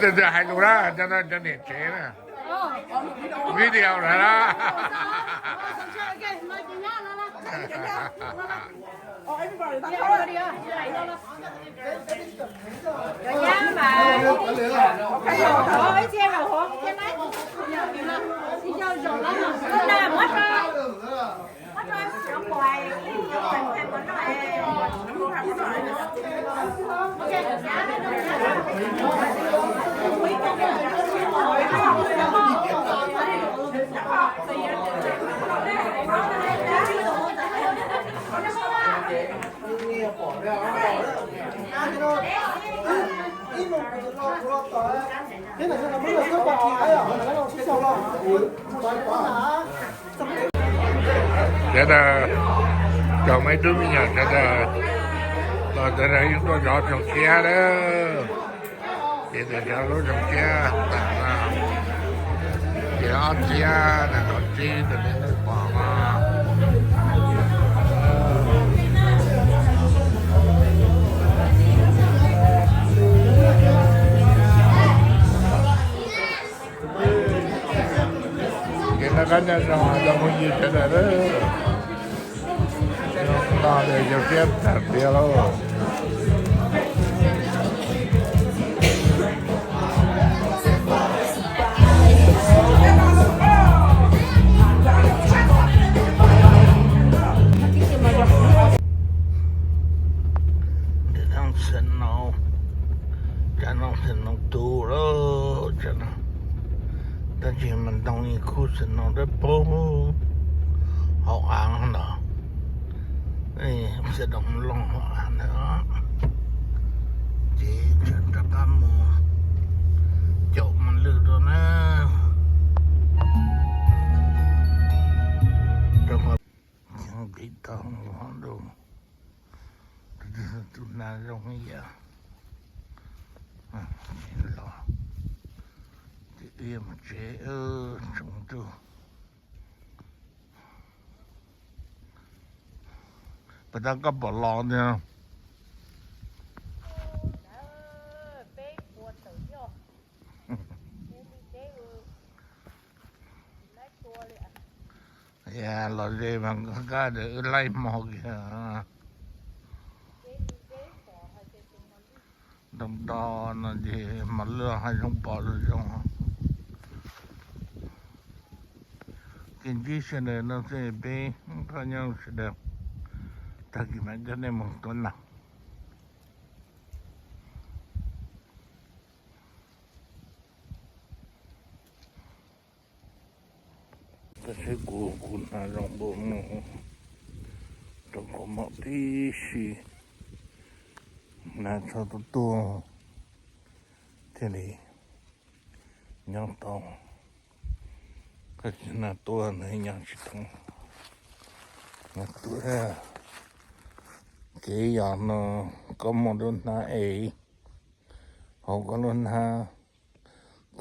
Tias hais lus na, cov no cov niam tsev na. Video na. Sawv daws, cov me tub me nyuam sawv daws, los sawv daws yeej tuaj zov tsoom tshiab lawm. Ces tam sim no lub tsoom tshiab tam no, ces ob txhiab nees nkaum tsib tus nej pom no. Ces noj qab nyob zoo cov phooj ywg sawv daws, noj li yog siab tag tiag lauj. Cov no xwm no, cov no xwm no tu lawm, cov no. Tab sis mas ntoo ib khub xwm no dawb paug hauv av ntawd, xwm doos loj hauv av ntawd. Ces tseem rov qab mus caum mos lwj dua na. Rau qhov nqis tau hauv ntuj, tus nas zoo ib yam los, ces wb yuav mus tsev tsoom tub. Puas tas koj pom los tiag? Los ze mas kab wb laij hmo kiag. Ntoo to no ces mos lwj hav zoov pom zoo zoo. Kev ntsib sawv daws no xwb peb noj qab nyob zoo sawv daws. Tag kis mam coj nej mus tua nas. Koj saib kuv, kuv hnav zoo npaum no, rau qhov muaj tib si hnav txhob tuaj tuaj thiaj li nyob tau. Koj tsis hnav tuaj nws nyob tsis tau. Nyob tuaj, kev yog no, koj muaj lub hnab ev, hauv koj lub hnab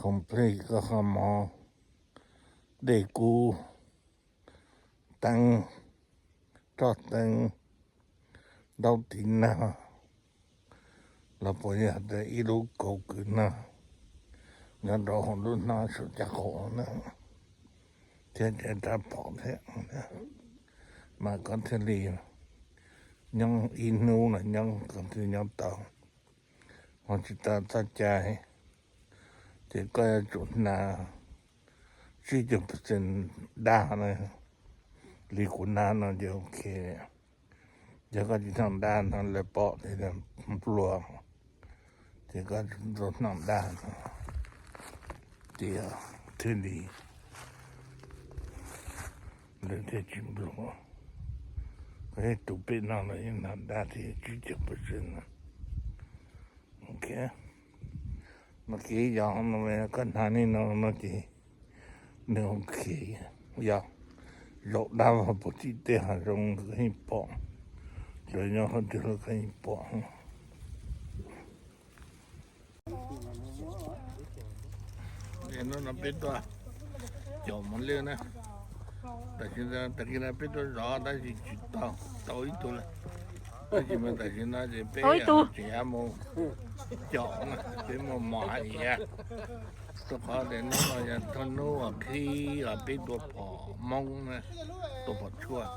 complete koj qhov mov, dej kub, teeb, roj teeb, ntaub tiv nag, los puas yog tias ib lub kaus kwv nag nyob rau hauv lub hnab saum caj qaum na, thiab rab phom thiab, mas koj thiaj li nyob ib hnub los nyob koj thiaj nyob tau. Ho tsis tas txoj cai, ces koj yuav tsum hnav tsib caug percent daj na, li kuv hnav no ces ok. Yog koj tsis hnav daj no lawv pom tias nplua, ces koj tau hnav daj no, ces thiaj li lawv thiaj tsis nplua. Koj tus pem no los yeej hnav daj thiab tsib caug percent no. Ok, mas kev yog no koj hnav li no no ces nws ok. Yog zaum dab vog puag tim tej hav zoov nkawd yeej pom, Cov nyob qhov twg los koj yeej pom. Hnub no peb tuaj caum mos lwj na. Tam sim no, tag kis no peb tuaj zov tab sis tsis tau, tau ib tug lawm. Tab sis mas tam sim no ces peb tseem yuav mus caum na, peb muaj mos hais tias, rau qhov tias hnub no yog thaum hnub uas khib los peb tua phom Hmoob na, tua phom tshuaj.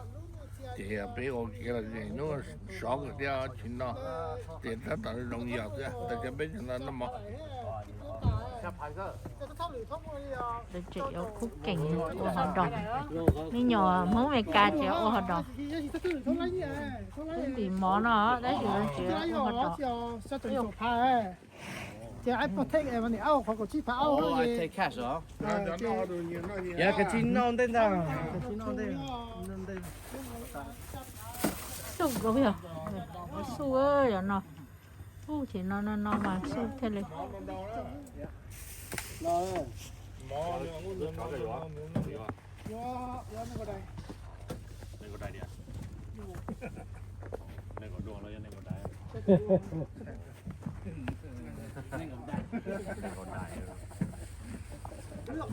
Ces yog peb ua kev lom zem hnub sov kawg thiab tsis no, ces tab tom zoo yos xwb. Tam sim peb tseem noj mov. Tseem yuav khub keem ua hot dog. Me nyuam Hmoob Amelikas tseem ua hot dog. Twb ntim mov no tab sis tseem ua hot dog. Xub yog no, ub, ces no no no mas xub thiaj li.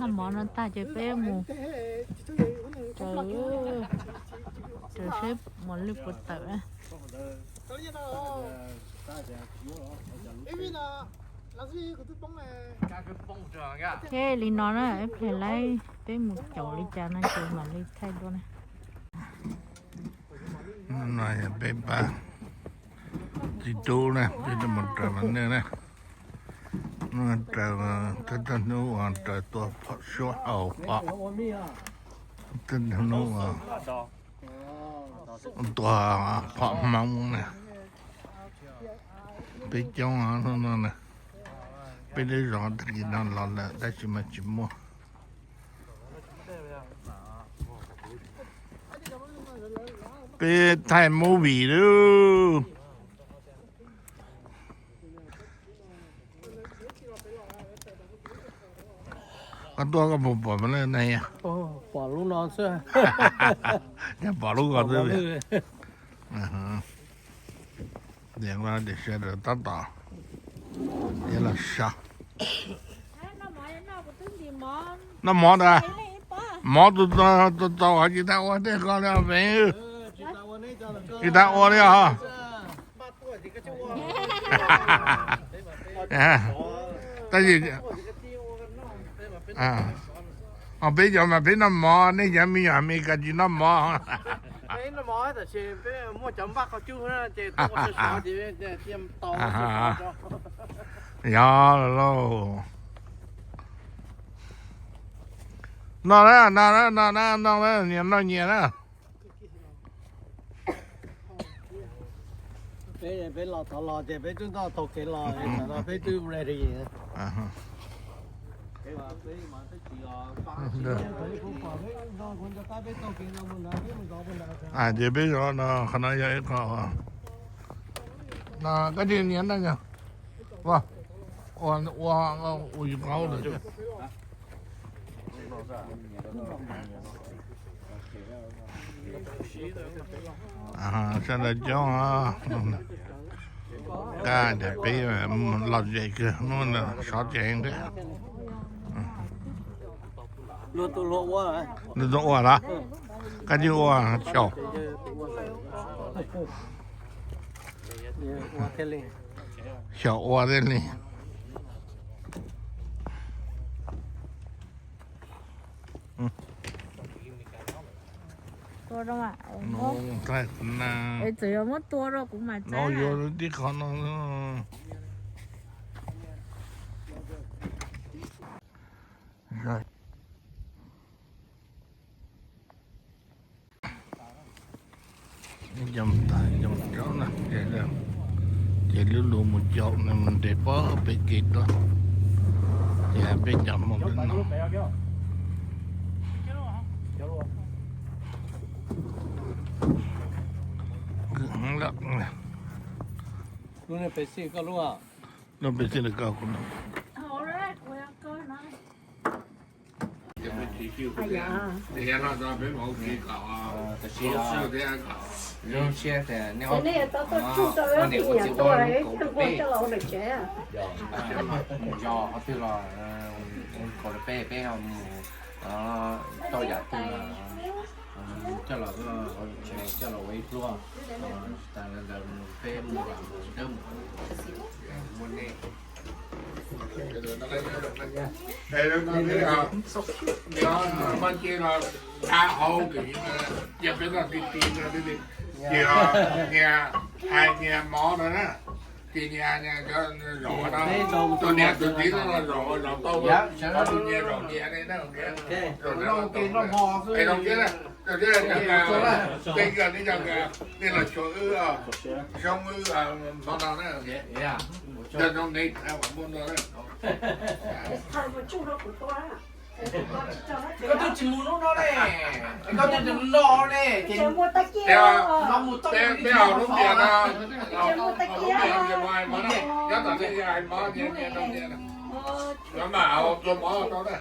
Noj mov no tag ces peb mus raws, raws seb mos lwj puas tawm. Thiab li no na, ib pliag laib peb mus caum li cas no ces mam li thaij dua na. No yog peb pab txiv tub na, peb tuaj mus raws mos lwj na. Raws, thawj thawj hnub uas raws tua phom suab haus pom, thawj hnub uas tua phom Hmoob na. Peb coob hnub no na, peb lub zos tag kis no los lawm tab sis mas tsis muaj. Peb thaij movie lawm. Koj tuaj koj puas pom lawm ne? Pom lub no xwb. Yog pom lub ko xwb. Tias sawv daws tab tom los so. Noj mov ntag. Mov tus tau tsis tau ua tej ko li os. Tsis tau ua li os. Tab sis peb cov mas peb noj mov, nej cov me nyuam Amelikas tsis noj mov. Yog lauj. No na, no na, no na, no na, nyias noj nyias na. Peb, peb los tod los ces peb twb noj taug kev los, peb twb ready. Ces peb zov no, qhov no yog ib qho no, koj cia li nias no, ua, ua, ua yus qaub lawm. Sawv daws coob, kab tias peb lom zem kawg, hnub no sov ceev thiab. Luag tuaj ua los? Koj twb ua xyaum, xyaum ua thiaj li. Txawm yuav muab tua rau kuv mas txav. Yuav tib qho no. Cov tais cov mus rau na, ces lub lus mus caum nws mus nres pob pem kev tuaj, ces peb cov Hmoob no. Lub pem xij koj no. Tam sim no zoo siab tias nej ob, nej ua txiv ua lub kaum peb, yog qhov twg los kaum peb peb ho mus tau yam twg los coj los, coj los ua ib pluag. Tas li ntawd peb mus dawb mus muaj nej. Maj cej no dab hauv, yog peb no ti ti no, ces nyias hais nyias mov no na, ces nyias zaum no, tus niam tus txiv no zaum zaum tau, tus nyias zaum nyias li na, zaum no, es no thiab, tej yog nej cov, nej los xyuas wb, xyoob wb hmo no na, cov zoo ne muaj no na. Koj twb tsis mus hnub no ne, koj twb tsis noj ne, ces no mus tau peb, peb haus lub tias no, lub tias ces mus hais mov, nyob tom nej hais mov, nyob mas haus tua mov tau na.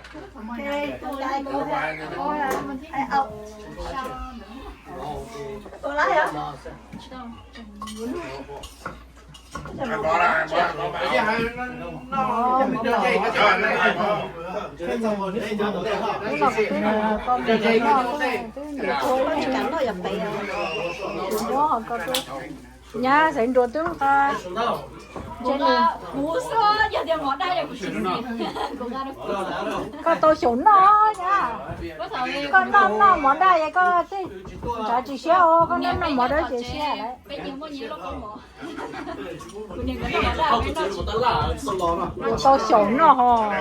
Nyab xaiv nruas twb nqa. Koj tau xyaum noj nyab. Koj noj noj mov daj es koj tej ntshav tsis siab os, koj noj noj mov dawb ces siab lawm. Tau xyaum noj hos.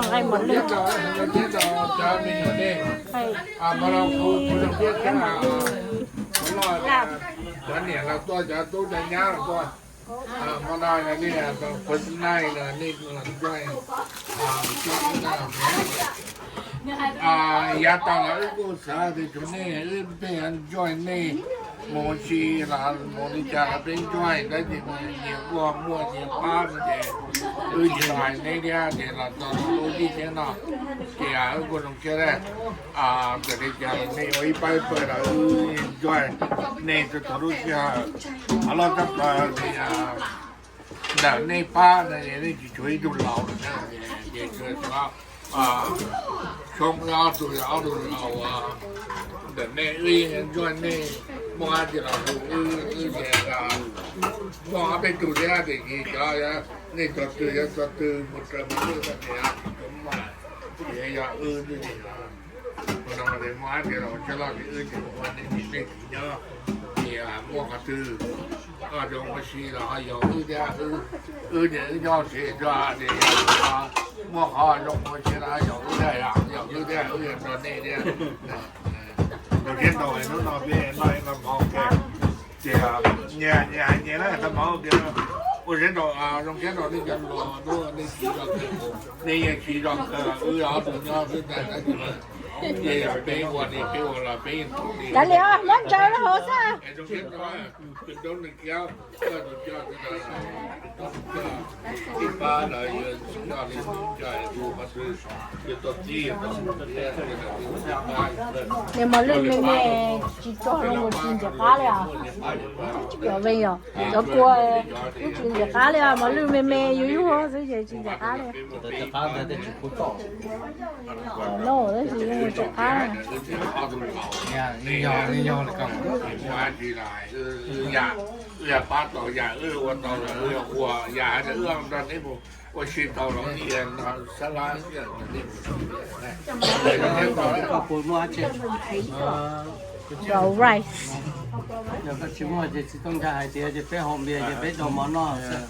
Nqaij mos lwj, nqaij ib, laj. Cov niam los tuaj, cov tub cov nyab los tuaj. Hmo no nej, nej los join, yav tas los wb kuj xav tias tsuav nej, wb pheej join nej, mus ua si los mus li cas los peb join, tab sis nyias kuj muaj nyias pab no ces wb tsis los hais neb thiab ces los txog lub sij hawm no ces wb kuj zoo siab thiab. Txawm li cas los nej ua ib pab ib pawg los wb join nej txog thaum lub sij hawm. Qhov loj tshaj plaws ntawm nej pab no nej tsis tshuav ib tug laus lawm na, ces tsuas tshuav wb ob tug, ob tug laus ntawm nej, wb yeej nco nej, muaj dab tsi los hu wb, wb ces muaj ob peb tug thiab tiam sis cov nej txog twg yuav txog twg mus raws mus lwj no ces tsis tshua muaj, ces yog wb twb tsis yog. Ua no ces muaj dab tsi los ua tsaug los ces wb tseem ua nej niam nej txiv nyob, ces muaj qhov twg zoo ua si los ho yaum wb thiab, wb ces wb nyob tsev tso ces muaj qhov zoo ua si los ho yaum wb thiab, yaum wb thiab, wb yuav nrog nej thiab. Zoo siab ntau hnub no peb noj ib qho mov ua ke, ces nyias nyias hais nyias na, qho mov ua ke, ua siab ntau, zoo siab ntau nej cov hluas hnub nej siv zog kawg, nej yeej siv zog kawg, wb ob tug nyob xwb ntag, ces yog peb ua li peb ua los peb yeej tau li. Kav liam, muab ntsaws rau hauv xwb. Niag mos lwj me me tsis txog zoo nkaus tsis ntim qab li os. Cov ve yog cov kua twb tsis ntim qab li os, mos lwj me me yuag yuag xwb ces tsis ntim qab li. No tab sis zoo nkaus tsis qab. Wb yog pab tau yam wb ua tau los wb ua, yam hais tias wb nrog neb mus ua si tau los wb sab lab. Rice. Yog koj tsis muaj ces tsis tau nkag hais tias ces peb haus npias ces peb rau mov noj xwb.